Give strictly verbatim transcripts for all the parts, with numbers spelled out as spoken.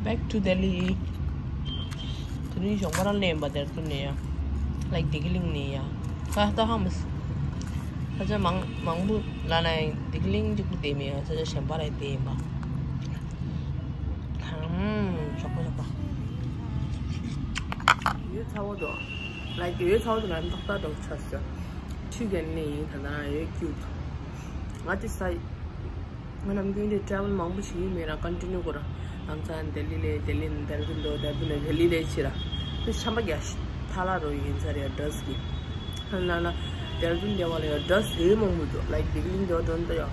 Back to Delhi. དེ་རིང་ཞོགས་པ་རང་ལེན་པ་དེར་ཐུག་ནས་ཡ། ལའིག་བདེ་སྐྱིད་གླིང་ནས་ཡ། ཁ་ཏ་ཧ་མ་སི། ཁ་ཆ་མང་མང་པོ་ལ་ན་ཡང་བདེ་སྐྱིད་གླིང་གཅིག་པུ་བསྡད་མེད་ཡ། ཁ་ཆ་གཞན་པ་ར་བསྡད་ཡིན་པ། ཧམ། ཞོགས་པ་ཞོགས་པ། ཡོད་ཚ་བོ་འདུག་ལའིག་ཡོད་ཚ་བོ་འདུག་ལ་ཏག་ཏག་འགྲོ་ཆ་ཟེར། ཁྲུས་གན་ནས་ཡིན་ད་ན་ཡོད་ཀྱུ། ང་དེ་ས། ང་ནམ་རྒྱུན་དེ་ཊེ་རེ་ཝལ་མང་པོ་བྱེད་ཀྱི་མེད་ར། ཀོན་ཊི་ནིའུ་གོ་ར། ལམ་སང་ལྡི་ལི་ལས་ལྡི་ལི་ནས་ཌེ་ར་ཌུན་འགྲོ། ཌེ་ར་ཌུན་ནས་ལྡི་ལི་ལས་ཕྱིར་ར། དེ་ཆམ་པ་རྒྱག་ཤི་ཐ་ལ་རོ་ཡིན་ས་རེད་ཡ་ཌ་སི་ཊི་གི། ལ་ལ་ལ་ཌེ་ར་ཌུན་འདྲ་བ་ལ་ཡ་ཌ་སི་ཊི་ལས་མང་པོ་འདུག་ལའིག་བདེ་སྐྱིད་གླིང་འདྲ་བ་འགྲོ་འདུག་ཡ།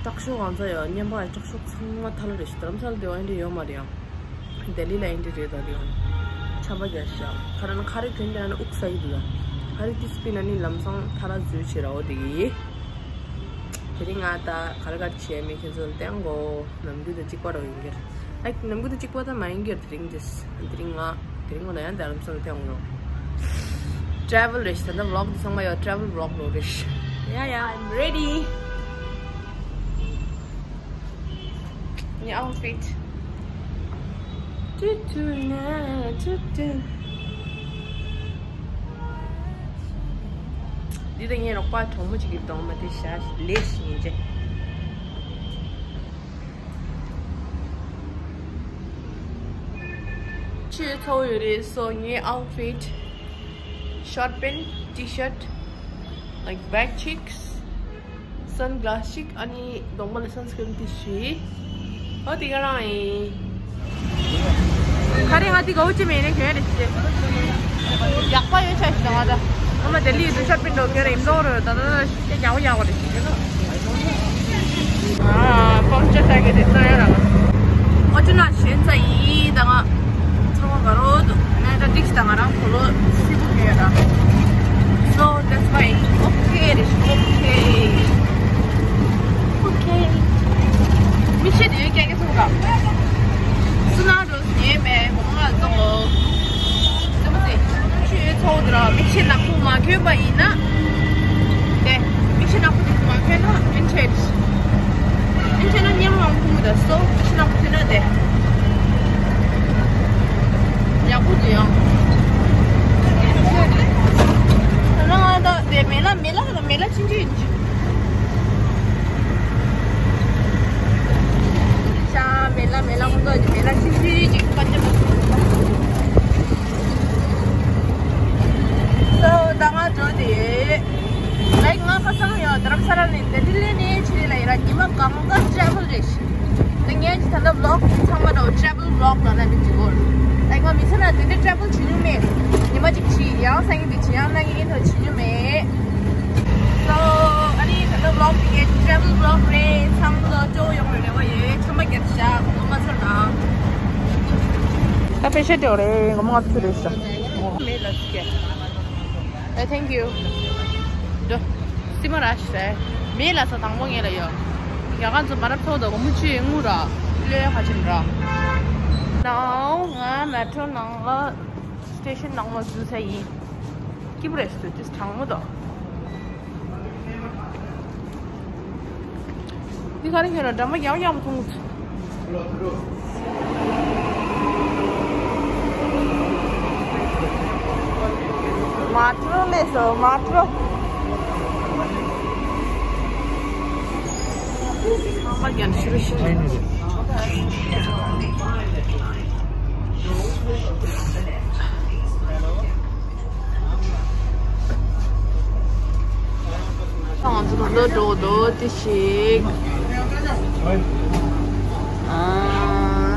དྲག་ཤོས་གང་ས་ཡ་མཉམ་པ་ཡ་དྲག་ཤོས་ཚང་མ་ཐ་ལ་རེད་ཤི། རྡ་རམ་ས་ལ་འདྲ་བ་ཨེ་འདྲ་ཡོད་མ་རེད་ཡ། ལྡི་ལི་ལ་ཨེ་འདྲ་རེད་ད་རེད་ཡ། ཆམ་པ་རྒྱག་ཤི་ཡ། ཁ་ར་ན་ཁ་རི་གྱོན་འདྲ་ན་དབུགས་ས་ཡི་འདུག་ད། ཁ་རི་དེ་སྤིན་ན་ནི་ལམ་སང་ཐ་ལ་འཛུལ་བྱེད་ར་འོ་དེ་གི། དེ་རིང་ང་ད་ག་རེ་ག་རེ་བྱས་མེད་ཁྱེད་ཚོ་ལ་བསྟན་གོ། ནམ་རྒྱུན་དང་གཅིག་པ་རང་ཡིན་གྱི་རེད། ཨ་ནམ་རྒྱུན་དང་གཅིག་པ་ད་མ་ཡིན་གྱི་རེད། དེ་རིང་དེ་དེ་རིང་ང་དེ་རིང་ང་ལ་ཡང་རྡ་རམ་ས་ལ་བསྟན་གོ། ཊེ་རེ་ཝལ་རེད་ཤི། ད་ལྟ་བི་ལོག་འདི་ཚང་མ་ཡང་ཊེ་རེ་ཝལ་བི་ལོག་རེད་ཤི། Yeah, yeah, I'm ready. ངའི་ཨའུ་ཊི་ཕིཊ། ཏུ་ཏུ་ན་ཏུ་ཏུ། འདི་ད་ངའི་རོགས་པ་གྲོགས་མོ་གཅིག་གིས་གཏོང་མ་དེ་ཞག་ལས་ཤིག་ཡིན་ཅེ། ཆུ་ཚ་བོ་ཡོད་རེད། སོ་ངའི་ཨའུ་ཊི་ཕིཊ། ཤོར་ཊི་པེན་ཊི་ཤར་ཊི། ལའིག་བེག་ཆེག་སི། སན་གི་ལཱ་སི་གཅིག་ཨ་ནི་གདོང་པ་ལ་སན་སི་ཀི་རིན་ཏིག་ཞིག་ཨོ་དེ་ག་རང་ཡིན། ཁ་རེ་ང་དེ་ག་འུ་ཅི་མེད་ནས་གྱོན་རེད་ཅེ། ཡག་པ་ཡོད་ཆ་ཞིག་དང་ང་ད། ཨ་མ་དེ་ལི་དུ་ཤོར་ཊི་པེན་འགྲོ་གྱོན་རེད་ཡིན་མདོག་རེད་ད་ད་ད་ཤེ་རྒྱག་པོ་རྒྱག་པ་རེད་ཅེ། ཨ་ཕོམ་ཅ་ས་གི་དེ་ཚོ་ཡོད་ར། ཨོ་ཅི་ན་ཞེན་ས་ཡིན་ད་ང་། ཚང་མ་ག་རོ་འདུག་ང་ད་ཏིག་ཞིག་དང་ང་རང་གོ་ལོ་སི་པོ་གྱོན་ཡོད་ར། So that's why it's okay. It's okay. Okay. མི་ཤེས་དེ་སྐད་ཀྱི་ཚོགས་ཀ་སུ་ན་འགྲོ་ངའི་མེ་མོ་ང་ཙོ་ཙམ་ཟེ། ཆུ་ཚོགས་དེ་ར་མི་ཤེས་ནག་པོ་མ་གྱོན་པ་ཡིན་ན། དེ་མི་ཤེས་ནག་པོ་དེ་མ་གྱོན་ན་ཨིན་ཆེད། ཨིན་ཆེད་ན་ཉམས་མང་པོ་ད་སོ་མི་ཤེས་ནག་པོ་གྱོན་ན་དེ། ཡག་པོ་འདུག་ཡང་། ད་ང་ད་དེ་མེ་ལ་མེ་ལ་ད་མེ་ལ་ཕྱིན་ཆད་ཡིན་ཅི། ཤ་མེ་ལ་མེ་ལ་ཁོང་ཚོ་མེ་ལ་ཕྱིན་ཆད་ཀྱི་ཁ་ཆེ་མ། So ད་ང་འགྲོ་དེ། ལའིག་ང་ཁ་སང་ཡང་རྡ་རམ་ས་ལ་ནས་ལྡི་ལི་ནས་ཕྱིར་ལ་ཡིན་ར་ཉི་མ་གང་ག་ཊེ་རེ་ཝལ་རེད། ད་ངས་ད་ལྟ་བི་ལོག་ཚང་མ་ད་ཊེ་རེ་ཝལ་བི་ལོག་ལ་ན་མི་གཅིག་གོ། ལའིག་ང་མི་ཚེ་ན་དེ་འདྲ་ཊེ་རེ་ཝལ་བྱེད་མྱོང་མེད། ཉི་མ་གཅིག་བྱས་ཡང་སང་ཉིན་དེ་བྱེད་ཡང་གནངས་ཉིན་ད་བྱེད་མྱོང་མེད། So ཨ་ནི་ད་ལྟ་བི་ལོག་དེ་ངས་ཊེ་རེ་ཝལ་བི་ལོག་རེད། ཚང་མ་ལ་སྤྲོ་ཡོང་བའི་རེ་བ་ཡོད། ཚང་མ་རྒྱབ་ཤ་ངོ་མ་ཚོར་ན། ད་པེ་ཤེ་ཏེ་རེད་ངོ་མ་ང་ཚོ་རེད་ཤ། མེད་ལ་སི་ཀེ། ཨེ་ཐེང་ཀིའུ། འགྲོ། སི་མ་ར་ཤི་རེད། མེད་ལ་ས་དང་པོ་ངེད་ལ་ཡོད། ཡ་ག་ཚོ་མ་རབས་ཚོ་དང་གོ་མོ་ཆུ་ཡི་ངུ་ར། ལོས་ཁ་ཆེམ་ར། ནའོ་ང་མེ་ཊོ་ནང་ལ་སི་ཊེ་ཤན་ནང་ལ་འཛུལ་ས་ཡིན། སྐྱིད་པོ་རེད་ཤི་ཏིས་གྲང་མོ་དང་། འདི་ག་རེ་ཁྱོད་རང་འདྲ་མ་ཡག་ཡག་པོ་མཐོང་གི་འདུག་མ་འགྲོ་མེད་སོ་མ་འགྲོ། ཨ་མ་རྒྱན་ཤི་རུ་ཤི། ང་ཚོ་ད་ལྟ་འགྲོ་འདུག་དེ་ཞིག་ཨ་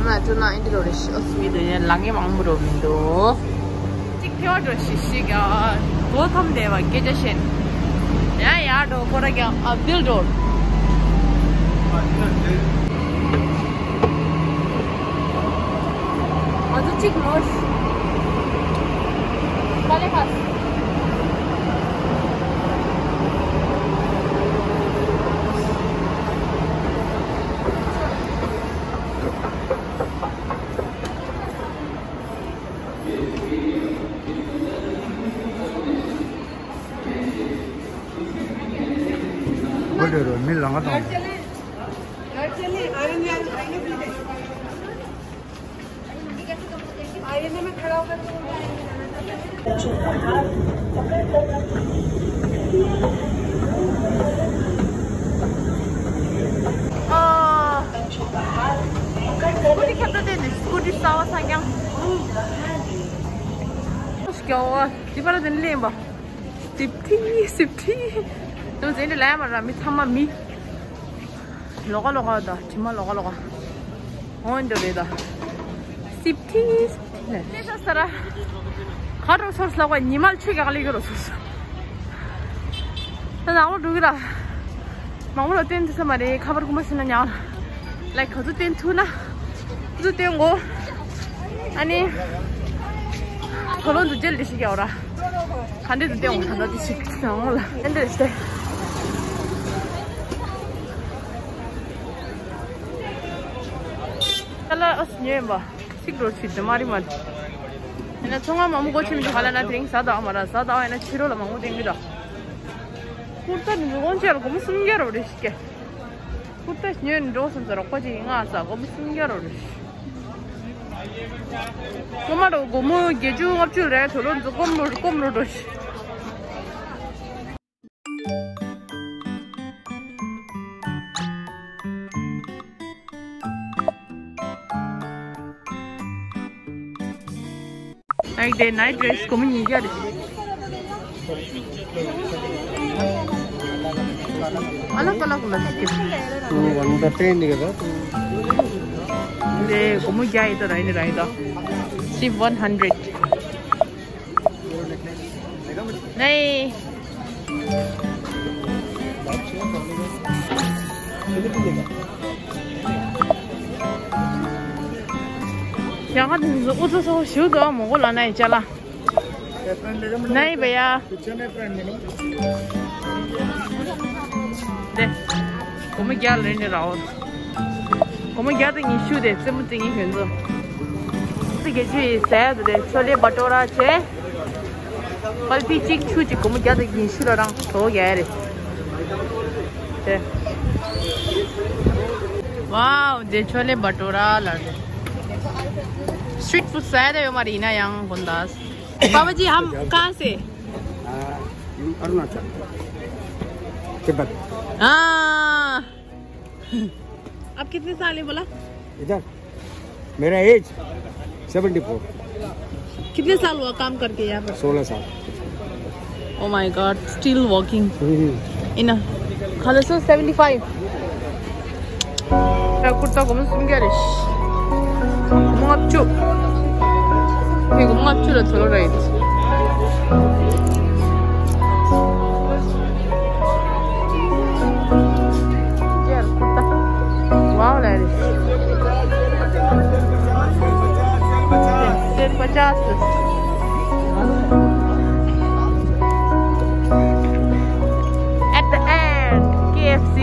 ན་ཏུ་ན་ཨིན་དི་རོ་རེ་ཤི་ཨོ་སི་མི་དུ་ཡན་ལ་ངེ་མང་པོ་རོ་མི་འདུག་གཅིག་ཕེ་བ་འགྲོ་ཤི་ཤི་ག་གོ་ཐམ་དེ་བ་སྐད་ཆ་བཤད། ཡ་ཡ་འགྲོ་ཁོ་ར་ག་ཨ་བིལ་འགྲོ། ང་ཚོ་གཅིག་ནོར། དཀའ་ལས་ཁག་ཁོ་ལས་རོ་མི་ལང་ང་དང་། ཨ། སྐུ་ཊི་ཁྱེར་འགྲོ་དེ་ནི་སྐུ་ཊི་གསར་པ་ཚང་ཀྱང་། སྐྱོ་བ། དེ་པར་དེ་ནི་ལེན་པ། སིབ་ཐི་སིབ་ཐི། དུ་ཟིན་དེ་ལས་མ་ར་མི་ཚང་མ་མི། ལོག་ལོག་ད་དྲི་མ་ལོག་ལོག་འོན་འདྲ་རེད་ད། སིབ་ཐི། ལས་ས་ས་ར། ཁ་གྲོགས་སོར་ལག་པ་ཉི་མ་ཆུ་རྒྱག་ལེ་གི་རོ་སོ་སོ། ད་ནང་ལོ་འགྲོ་གི་ར། མང་པོ་ལ་བསྟན་དུ་ས་མ་རེད། ཁ་པར་ཁུ་མ་ཤི་ན་ཉང་། ལའི་ག་ཚོད་བསྟན་ཐུབ་ན། ག་ཚོད་བསྟན་གོ། ཨ་ནི། ཁོ་རང་ཚོ་རྗེས་ལ་ཞིག་ཡོད་ར། ག་འདྲས་དུ་བསྟན་འོང་ད་ལྟ་དེ་ཞིག་ནང་ལ་ཨེ་འདྲས་ཏེ། ད་ལ་ཨོ་སི་ཉོས་ཡིན་པ། ཚིག་འགྲོ་ཆུ་དེ་མ་རི་མ། ཡིན་ན་ཚོང་ཁང་མང་པོ་སྒོ་ཕྱེ་མི་འདུག་ཧ་ལ་ན་དེ་རིང་གཟའ་ཟླ་བ་མ་ར། གཟའ་ཟླ་བ་ཡིན་ན་ཕྱི་དྲོ་ལ་མང་པོ་བསྟན་གི་འདུག་ཀུར་ཏ་ནི་འཛུགས་སྐོང་བྱས་ལ་སྒོར་མོ་སུམ་བརྒྱ་རོ་རེ་ཞིག་སྐྱེ། ཀུར་ཏ་ཉོས་ནས་འགྲོ་བསམ་ས་རོགས་པ་ཅིག་ཡིན་ང་ས་སྒོར་མོ་སུམ་བརྒྱ་རོ་རེ། སྔོན་མ་རོ་སྒོར་མོ་བརྒྱད་ཅུ་ལྔ་བཅུ་རེད། དོ་ལོ་འཛུགས་སྐོང་རོ་སྐོང་རོ་འགྲོ་ཞིག Like the night dress को मुझे क्या दे अलग अलग लग के वन द टेन दिखा था। ले को मुझे क्या इधर आइने राइदा सिर्फ वन हंड्रेड नहीं। ཡང་ང་དེ་ཚོ་ཨུ་ཚོ་སོ་ཞུ་དོ་མོ་གོ་ལ་ན་ཡི་ཅ་ལ། ནའི་བ་ཡ། དེ། སྒོར་མོ་བརྒྱ་ལེན་ནི་རའོ། སྒོར་མོ་བརྒྱ་དང་ཉི་ཤུ་དེ་རྩེད་མོ་རྩེ་ཉིན་ཁྱོད་ཚོ། དེ་ག་ཅི་ཟས་དེ་ཆོ་ལེ་བ་ཏོ་ར་བྱས། པལ་པི་གཅིག་ཆུ་གཅིག་སྒོར་མོ་བརྒྱ་དང་ཉི་ཤུ་ལ་རང་དོ་རྒྱ་རེད། དེ། ཝའོ། དེ་ཆོ་ལེ་བ་ཏོ་ར་ལ་རེད། Street food ཟས་དེ་ཡོད་མ་རེད། ཡིན་ན་ཡང་དགོན་དག Baba ji, हम कहाँ से? आ, अरुणाचल, तिब्बत। हाँ। आप कितने साल है बोला? इधर मेरा एज सेवेंटी फोर। कितने साल हुआ काम करके यहाँ पर? सोलह साल। Oh my God, still working। हम्म। इन खालसो seventy five. ད་ཀུར་ཏ་སྒོར་མོ་སུམ་བརྒྱ་རེད། སྒོར་མོ་ལྔ་བཅུ། དེ་སྒོར་མོ་ལྔ་བཅུ་ལ་ཚོ་ལོ་རེད། ཀུར་ཏ། ཝའོ་ལ་རེད། དེ་དེ་པ་ཅག་སི། At the end, K F C.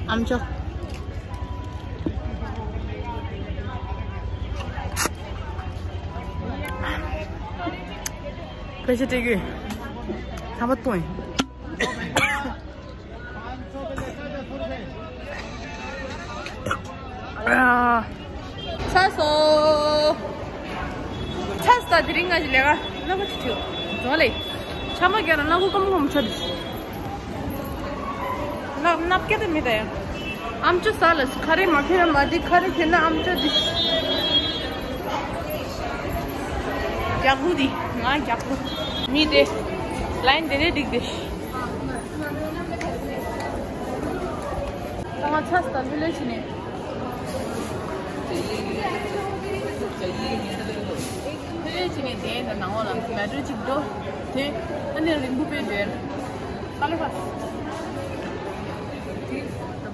आमचो। पैसे टेके। थांबत पोय। ཚ་སོ། ཚ་སོ་ད་དེ་རིང་ང་ཞིག་ལས་ཀ་ལ་མ་ཅི་ཐུག་རོ་ལེ། ཆ་མ་རྒྱ་ན་ལ་གུ་ཀམ་ཀམ་ཆ་དུ། ལ་ནབ་ཀྱ་དེ་མི་ད་ཡ། ཨམ་ཅོ་ས་ལ་སུ་ཁ་རེ་མ་ཁེ་ན་མ་དི་ཁ་རེ་ཁེ་ན་ཨམ་ཅོ་དི། རྒྱག་གུ་དི་ང་རྒྱག་གུ། མི་དེ། ལ་ཡིན་དེ་རེ་འགྲིག་དེ། ང་ཚ་ས་ལྷོད་ལྷོད་བྱས་ནས། ལྷོད་ལྷོད་བྱས་ནས་དེ་ནང་ལོགས་ལ་མེ་ཊོ་གཅིག་འགྲོ། དེ་ཨ་ནི་རིང་པོ་དཔེ་འགྲོ། ཀ་ལེ་ཕ།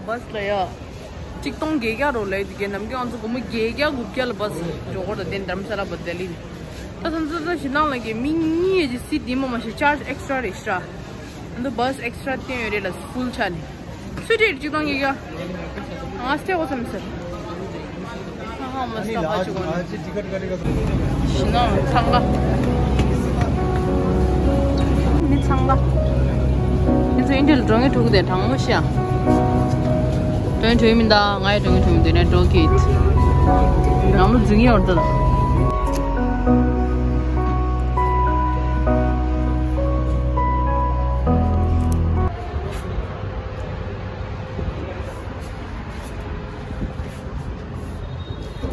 བྷ་སི་ལ་ཡ། གཅིག་སྟོང་བརྒྱད་བརྒྱ་རོ་ལས་དེ་གའི་ནམ་རྒྱུན་ང་ཚོ་སྒོར་མོ་བརྒྱད་བརྒྱ་དགུ་བརྒྱ་ལ་བྷ་སི་འགྲོ་དགོས་རེད། དེ་རྡ་རམ་ས་ལ་བར་ལྡི་ལི་ནས། ད་ས་འཛུལ་ས་ཞིག་ནང་ལ་གི་མི་གཉིས་ཀྱི་སི་ཊི་མོ་མ་ཞིག་ཆར་ཇི་ཨེག་སི་ཊྲ་རེད་ཤག་ཨ་ནི་བྷ་སི་ཨེག་སི་ཊྲ་བཏོན་ཡོད་རེད་ལ་ཕུལ་ཆ་ནས། སུ་ཊི་གཅིག་སྟོང་ཉིས་བརྒྱ། ང་སྟེར་དགོས་བསམ་ཟེར། ཧ་ཧ་མ་སྟེར་བ་ཅིག་གོ་ནི། ཞི་ན་འཚང་ཁ། མི་འཚང་ཁ། ཁྱེད་ཚོ་ཨིན་ཌི་ལ་འགྲོ་ངེས་འགྲོ་གི་དེ་གྲང་མོ་ཤ། འགྲོ་ངེས་འགྲོ་ཡི་མིན་ད། ང་ཡི་འགྲོ་ངེས་འགྲོ་མིན་དེ་ནས་འགྲོ་གི། ནང་ལོ་འཛུལ་ངེས་ཡོད་ད།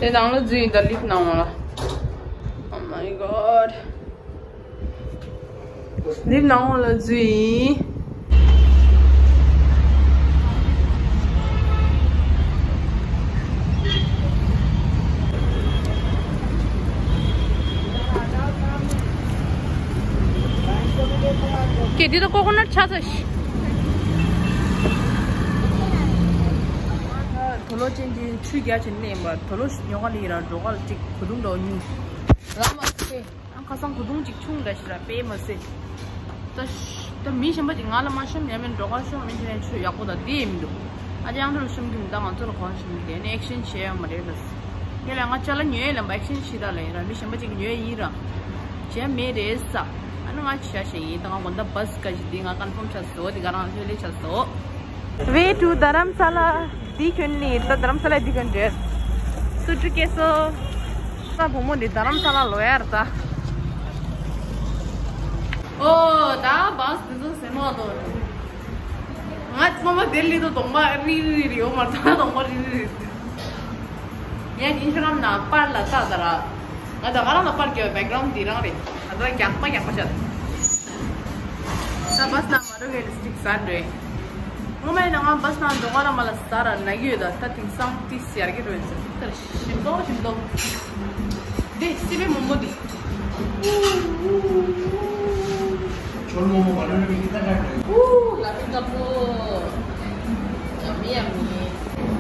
དེ་ནང་ལ་འཛུལ་ཡིན་ད། ལིབ་ནང་ལ། Oh my god. ལིབ་ནང་ལ་འཛུལ་ཡིན། ཀེ་འདི་ད་ཀོ་ཀོ་ནཊ་ཆགས་ཚར་ཤག་དུག་ལོག་ཅན་གྱི་ཆུ་རྒྱག་བྱས་ནས་ཡིན་པ། དུག་ལོག་ཉོ་ག་ལ་ཡིན་ར་འགྲོ་ག་ལ་ཅིག་གོས་ཐུང་འདྲ་བོ་ཉོས། ལ་མ་ཚེ། ཨང་ཁ་སང་གོས་ཐུང་ཅིག་ཆུང་འདྲ་ཞིག་ར་དཔེ་མ་སྲིད། ད་ཤ་ད་མི་གཞན་པ་ཅིག་ང་ལ་མ་ཤོམ་ཡང་མིན་འགྲོ་ག་ཤོམ་མིན་ཅི་ནས་ཆུ་ཡག་པོ་དང་དེ་ཡིན་འདུག་ཨ་ཅག་ཡང་འགྲོ་ལ་ཤོམ་གྱི་མི་འདུག་ང་ཚོ་ལ་གོ་ཤོམ་གྱི་དེ་ནས་ཨེག་ཤེན་ཇི་བྱས་ཡོད་མ་རེད་ལ། ངས་ལ་ང་ཅ་ལག་ཉོས་ཡོད་ལ་མ་ཨེག་ཤེན་ཇི་བྱེད་ད་ལ་ཡིན་ར། མི་གཞན་པ་ཅིག་ཉོས་ཡིན་ར། བྱས་མེད་རེད་ས། ཨ་ནི་ང་ཅི་བྱ་ཞེས་ཡིན། ད་ང་དགོང་དག་བྷ་སི་ག་ཞིག་འདི་ང་ཀོན་ཕོམ་ཆགས་སོ། འདི་ག་རང་ལྷོད་ལྷོད་ཆགས་སོ། Way to Dharamsala. འདི་ཁྱོན་ནི་ད་རྡ་རམ་ས་ལ་འདི་ཁྱོན་རེད། སུ་ཀྲུ་ཀེ་སོ། ས་བུ་མོ་འདི་རྡ་རམ་ས་ལ་ལོ་ཡར་ད། ཨོ་ད་བྷ་སི་འདི་ཚོ་སེ་མ་ལོ། ང་ཚོ་མ་དེ་ལི་དོ་གདོང་པ་རི་རི་རི་ཡོད་མ་རེད། ད་གདོང་པ་རི་རི་རི། ཡང་ཨིན་སི་ཊ་གྷ་རམ་ནང་པར་ལ་ལྟ་ད་ར། ང་ད་ག་རང་ལ་པར་རྒྱག་བའི་བེག་གྷ་རའུན་ཌི་འདི་རང་རེད། ད་ད་རྒྱག་པ་རྒྱག་པ་བྱ། ད་བྷ་སི་ནང་མ་འགྲོ་གི་ལི་སི་ཊིག་ཟ་འདྲེ། ངོ་མ་ཡིན་ན་ང་བྷ་སི་ནང་འགྲོ་ག་ལ་མ་ལ་ཟ་ར་ན་གི་ཡོད་ད། ད་དེང་སང་ཏི་སི་ཡར་གི་རོ་ཡིན་ཟེར། ད་ཞིམ་མདོག་ཞིམ་མདོག་འདི་སི་པན་མོག་མོག་འདི། ཆོལ་མོག་མོག་ག་ལོ་ལོ་མི་ཁ་ཁ་འདྲེ། ཨུ་ལ་ཕི་ཀ་པོ། ཡ་མི་ཡ་མི།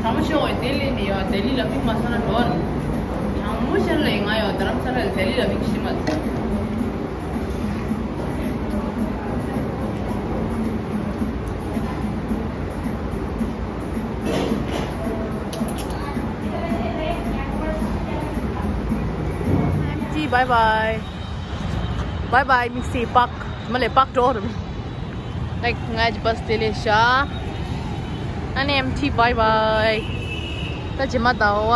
དྲང་མོ་ཤོད་འོ། ལྡི་ལི་ནས་ཡོང་། ལྡི་ལི་ལ་ཕིག་མ་ས་ན་འགྲོ་བ་རེད། དྲང་མོ་བཤད་ལ་ཡིན། ང་ཡང་རྡ་རམ་ས་ལ་ལ་ལྡི་ལི་ལ་ཕིག་ཤི་མ་ཐུབ། Empty, bye bye. Bye bye, Mixi Park. མ་ལས་པག་འགྲོ་རུ། ང་ང་ཅི་བྷ་སི་དེ་ལས་ཤ། ཨ་ནི་ཨེམ་ཐི་བྷའི་བྷའི། ད་ཇེ་མ་ད་བ།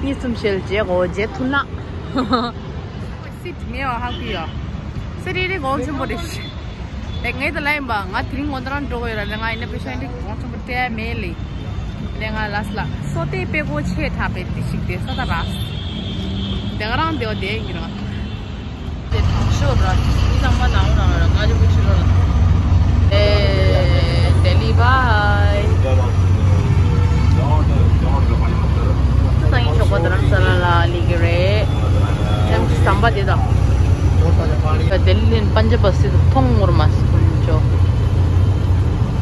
གཉིས་གསུམ་ཞལ་རྗེས་གོ་རྗེས་ཐུ་ན། སི་ཏི་མེ་བ་ཧ་གི་ཡ། སི་རི་རི་གོང་ཆེན་པོ་རེད། ལེགས་ངེས་དུ་ལ་ཡིན་པ་ང་དེ་རིང་ངོ་ད་རང་འགྲོ་གི་ཡོད་ར། ལེ་ང་ཡིན་ན་པེ་ཤ་འདི་གོང་ཆེན་པོ་སྤྲད་མེད་ལེ། ལེ་ང་ལ་སི་ལ་སོ་ཏེ་པེ་གོ་ཆེ་ཐག་པེ་ཏི་ཞིག་དེ་ས་ད་ར། དེ་ག་རང་དེ་བ་དེ་ཡིན་ར། དེ་ཐག་ཤོ་ར་མི་ཚང་མ་ནང་རང་ར་ང་ཅུ་གུ་ཆུ་ར་ལ། ཨེ་ལྡི་ལི་བྷའི། ད་ཡིན་ཆོག་པ་རྡ་རམ་ས་ལ་ལ་ལི་གི་རེད། ཨེམ་ཆི་ཟམ་པ་དེ་དང་། ལྡི་ལི་ལན་པན་ཇབ་བྷ་སི་དེ་ཐོང་ངོར་མ་སི་ཀུན་ཅོ།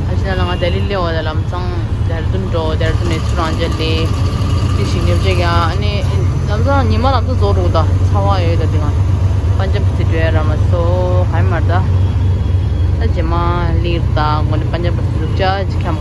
ཨ་ཅི་ན་ལ་ང་ལྡི་ལི་ལེ་འོ་ད་ལམ་སང་ལྡེར་ལྡུན་འགྲོ། ལྡེར་ལྡུན་ནས་ཚུར་རང་རྒྱལ་ལེ། དེ་ཞིག་ཉོབ་ཅེ་ག་ཨ་ནི་ལམ་སང་ཉི་མ་ལམ་སང་བཟོ་རུག་ད་ཚ་བ་ཡོད་ད་དེ་ག་པན་ཇབ་སི་འགྲོ་ཡ་ར་མ་སོ་ག་ཡི་མར་ད། ད་རྗེས་མ་ལིར་ད་ངོ་ནི་པན་ཇབ་སི་རུག་ཅ་ཅི་ཁམ།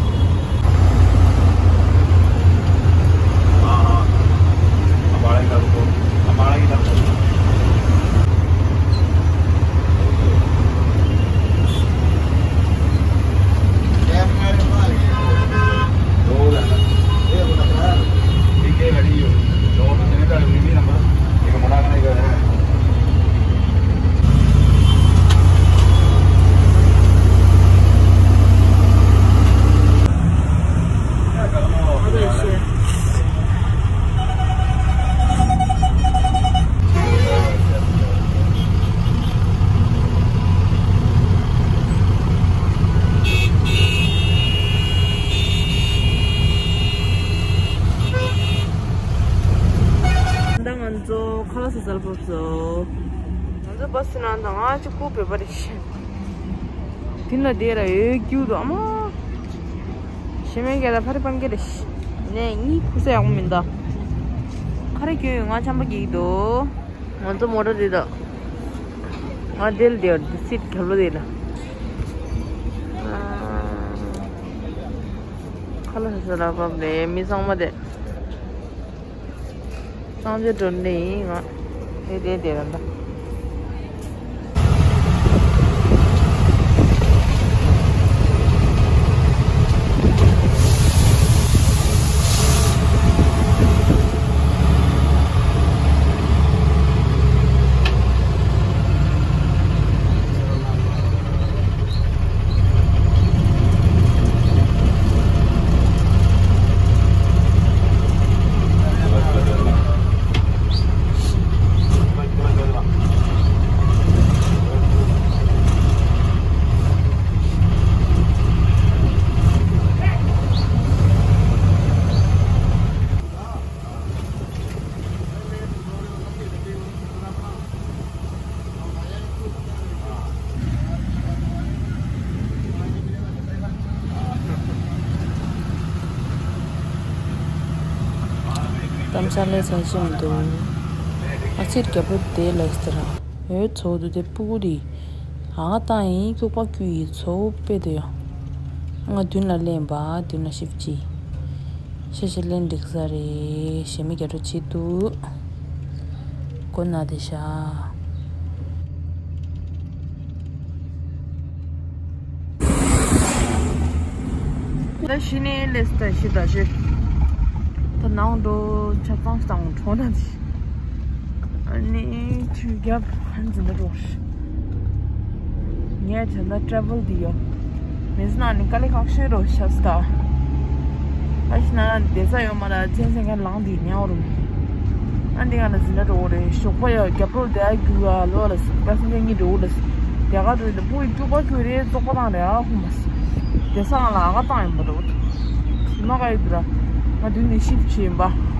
གསལ་པོ་བཟོ། ང་ཚོ་བ་སི་ནང་དང་ང་གཅིག་པུ་བོད་པ་རེད་ཤག་དེ་ལ་དེ་ར་ཡོད་རྒྱུ་དང་ཨ་མ། ཞེ་མེད་ག་ད་ཕ་རི་པན་ག་རེད་ཤག་ནས་གཉིས་ཁུ་ས་ཡག་པོ་མིན་ད། ཁ་རེ་གྱོད་ཡོད་ང་ཆམ་པ་གིས་འདུག་ང་ཚོ་མོ་ཊ་དེ་དང་། ང་དེ་ལ་དེ་བར་དེ་སིད་ག་ལོ་དེ་ལ། ཁ་ལ་ས་ས་ལ་བབ་ནས་མི་ཚང་མ་དེ། གཙང་ཆུ་འགྲོ་ནི་ཡིན་ང་། དེ་དེ་དེ་ར་འདྲ། གཏམ་བྱ་ལས་ཚན་ཞིག་མི་འདུག་ཨ་ཙིར་རྒྱ་བོད་དེ་ལས་ཟེར་ར། འོའི་ཚོ་དུ་དེ་སྤུ་གུ་རི། ཨ་ང་ཏང་ཡིན་ཀྱུག་པ་ཀྱུ་ཡི་ཚོ་དཔེ་དེ་ཡོ། ང་མདུན་ལ་ལེན་པ་མདུན་ལ་ཤིབ་ཅི། ཤེ་ཤེ་ལེན་འགྲིག་ས་རེད་ཞེ་མི་རྒྱ་གྲོ་ཆི་དུ། གོ་ན་དེ་ཤ། ད་ཤི་ནས་ལས་ད་ཤི་ད་ཤི། ད་ནང་འགྲོ་ཆ་ཚང་ཞིག་དང་གྲོང་ན་དེ། ཨ་ནི་ཆུ་རྒྱབ་ཧན་ཟིན་ད་འགྲོ། ངས་བྱས་ན་ཊེ་རེ་ཝལ་འདི་ཡོད། མི་ཟིན་ན་ནི་དཀའ་ལས་ཁག་ཤོས་རོ་ཤ་སྟ། ཨ་ཤི་ན་ན་བསྡད་ས་ཡོད་མ་ར་ཅན་སེང་ག་ལང་འདི་ཉའོ་རུ། ཨ་འདི་ག་ན་ཟིན་ད་འགྲོ་རེད་ཞོགས་པ་ཡོད་རྒྱབ་རོ་དེ་ཨ་རྒྱུ་ག་ལོ་ལ་སི་པ་སེང་ག་གཉིས་འགྲོ་ལ་སི། དེ་ག་འགྲོ་ཡིན་ད་པུ་ཡི་ཀྱུ་པ་ཀྱུ་རེད་བཙོག་པ་དང་རེད་ཨ་ཧུམ་པ་སི། བསྡད་ས་ང་ལ་ཨ་ག་བཏང་ཡིན་པ་རོ། ཞི་མ་ག་ཡི་དུ་ར། ང་དུས་ནི་ཤིབ་ཆེ་ཡིན་པ།